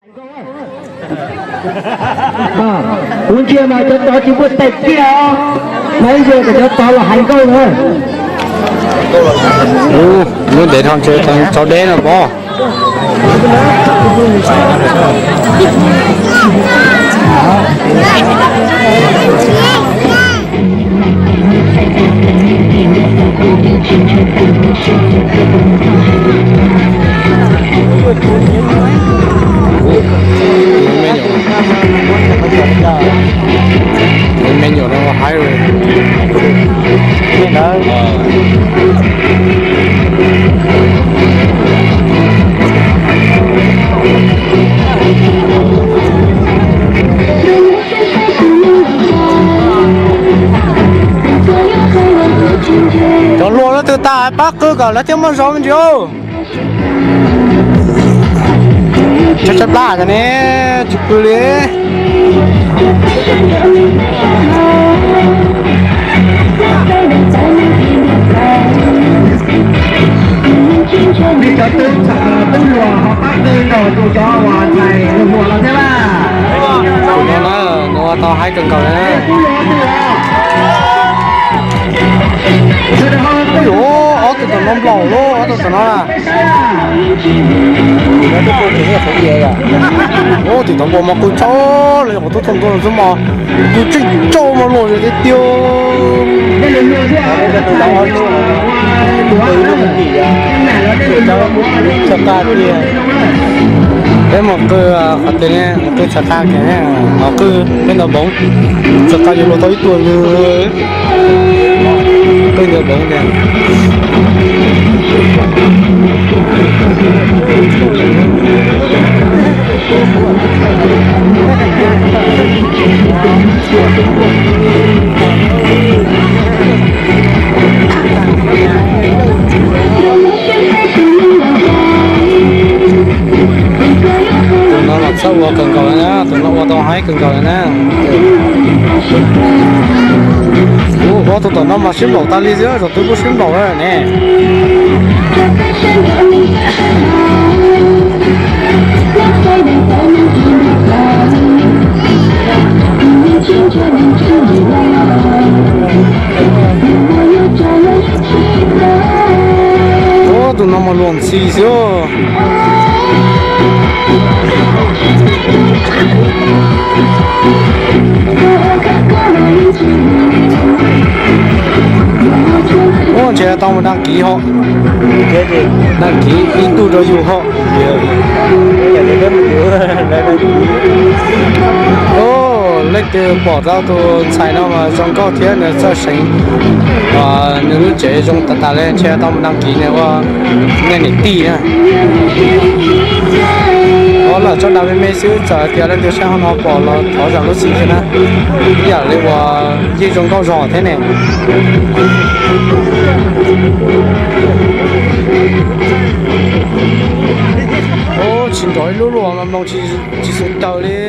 Kuv ntsia mas cov tod tsis muaj tes kiag os, mas ib yam kom cov tod los hais nkauj na. Lub ntev dhau ntses txog deb no pov. Me nyuam no haib li. Cov hluas leej twg tas pab qw kom lawv thiaj muaj zog me ntsis. Tshaib tshaib plab cov ne, tsis pw li. Tus no na, nws ua tau haib kawg nkaus li na. Ua, ob tug tom no nplaum lawm, ob tug tom no na. Ua tim tod npua mas qw tshaj li, qhov tub txog ntua xwb mas qw tseem tsaus mas luaj tiag tiag. Txog qab tiag. Peb mus qw qhov twg ne, qw txog qab kiag ne, qw peb ntaus npoov, txog qab yuav luag tau ib tug lwg. Qw ntaus npoov tiag. Tus no los txawj ua kawg nkaus li na, tus no ua tau haib kawg nkaus li na. Ua tus tom no mas sib nplaum tas li xwb, zaum twg kuj sib nplaum ne. Ua tus no mas luag ntxhi xwb. Ua ntshe tau mus đăng ký hos, đăng ký ib tug rau yus hos. Leej twg pom tau tus ntxhais no mas zoo nkauj thiab nws txawj seev, nws lub tsev zoo tas tas li, ntshe tau mus đăng ký nws ua nej niam tij na. Ua lawm tso dag me me xwb, txawm hais tias leej twg saib qhov no pom los thov zam lub txim thiab na. Ib yam li uas yeej zoo nkauj zog thiab ne. Ua tsis nrov ib lub luaj mas mloog tsis xus taws li.